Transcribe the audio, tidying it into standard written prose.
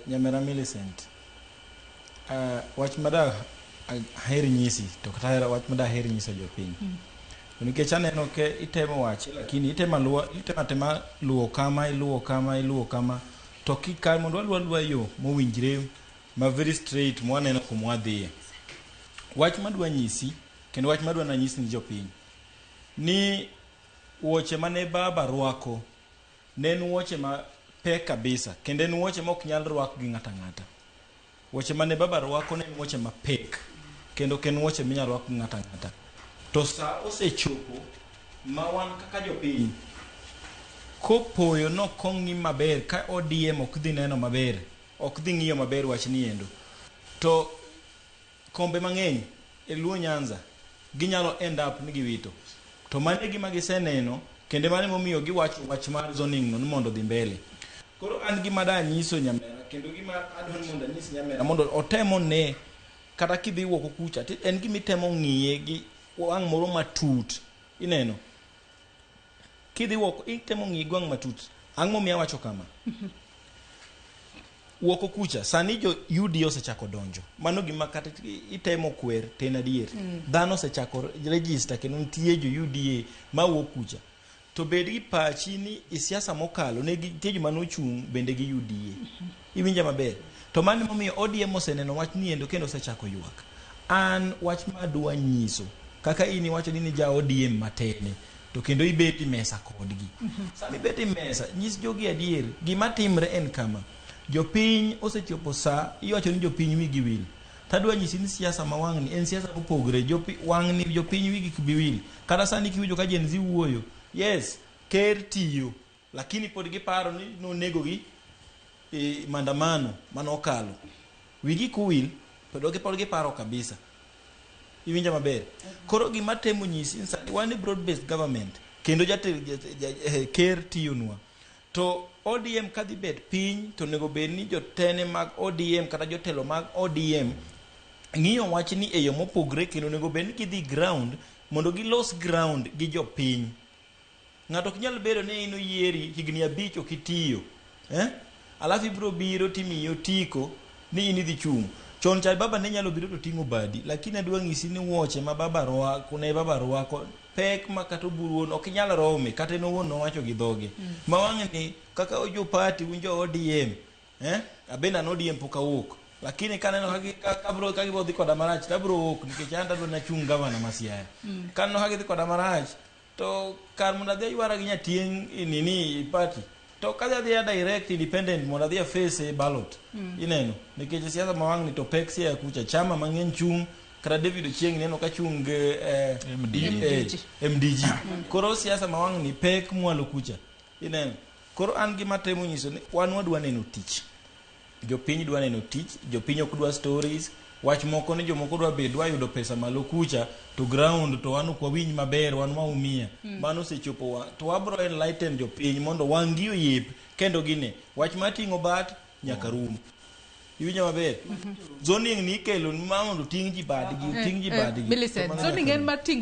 Nyamera Millicent, wach mada aher nyisi to kata hera wach mada aher nyiso jopiny. To nikech aneno ke itemo wache lakini itemo aluwa itemo atema luwo kama iluwo kama iluwo kama to kikar mondo waluw aluwa yo mowinjre ma very straight mwaneno kuma wadhiye. Wach madwa nyisi kendo wach madwa nanyis ni jopiny ni wuoche mane baba rwako ne en wuoche ma pek kabisa kendo en wuoche ma ok nyal rwak gi ng'ato ang'ata. Wuoche mane baba rwako ne en wuoche mapek kendo ok en wuoche minyal rwak gi ng'ato ang'ata. To sa osechopo ma wan kaka jopiny kopoyo nok ong'i maber ka ODM ok dhi neno maber, ok dhi ng'iyo maber wachni endo to kombe mang'eny e Luo Nyanza ginyalo end up ni giwito. To mano e gima giseneno kendo mano emomiyo giwacho wach mar zoning no ni mondo odhi mbele. Koro an gima da nyiso nyamera kendo gima adwa ni mondo anyis nyamera mondo otem one kata kidhi wuoko kucha ti en gima itemo ng'iye gi wang' moro matut. Ineno? Kidhi woko itemo ng'iye gi wang' matut. Ang'o momiyo awacho kama? Woko kucha sani jo UDA osechako donjo. Mano gima kata itemo kwer to en adier. Dhano osechako register kendo nitie jo UDA mawuok kucha. To bed gi pachi ni e siasa mokalo ne nitie joma nochung' bende gi UDA. Iwinja maber? To mano emomiyo ODM oseneno wach ni endo kendo osechako ywak. An wach ma adwa nyiso kaka in iwacho ni in ja ODM matene to kendo ibet e mesa kodgi. Sama ibet e mesa, nyis jogi adier, gima timre en kama. Jopiny osechopo sa, iwacho ni jopiny wigi wil. Tadwa nyisi ni siasa ma wang'ni en siasa mopogre. Jopi, wang'ni jopiny wigi ok bi wil. Kata sani kiwinjo ka Gen Z wuoyo, yes, ker tiyo, lakini pod giparo ni nonegogi e maandamano manokalo. Wigi kuwil, pod giparo kabisa. Iwinja maber? Koro gima temo nyisi ni sani wan e broad based government kendo jatelo ker tiyonwa. To ODM kadhi bet piny to onego bed ni jotene mag ODM kata jotelo mag ODM ng'iyo wachni e yo mopogre kendo onego bed ni gidhi ground mondo gilos ground gi jopiny. Ng'ato ok nyal bedo ni in oyieri higni abich ok itiyo. Eh? Alafu ibiro biro timiyi otiko ni in idhi chung'. Chon cha baba ne nyalo biro to ting'o badi, lakini adwa nyisi ni wuoche ma baba rwako, ne baba rwako pek ma kata oburu wuon ok inyal rome, kata en owuon nowacho gi dhoge. Ma wang'ni kaka jo party un jo ODM, eh? Abende an ODM pok awuok. Lakini kaneno ka gi- ka ka bro ka gibro dhi koda marach to abro wuok nikech an tadwa nachung' gavana ma Siaya. Kaneno ka gidhi koda marach to kar mondo adhi aywara gi nyatieng' e nini e party to kadhi adhiya direct independent mondo adhi aface e ballot ineno nikech siasa ma wang'ni to pek Siaya kucha chama mang'eny chung' kata David Ochieng ineno ka chung' gi MDG. MDG koro siasa ma wang'ni pek mwalo kucha ineno koro an gima temo nyiso ni wan wadwa neno tich jopiny dwa neno tich jopiny ok dwa stories wach moko ni jomoko dwa bet dwa yudo pesa malo kucha to ground to wan ok wawinj maber wan waumia mano osechopo wa to wabro enlighten jopiny mondo wang' gi oyep kendo gine wach mar ting'o bat nyaka rum iwinjo maber zoning ni ikelo ma mondo oting' ji badgi oting' ji badgi Millicent, To mano zoning nyaka en rum. mar ting'o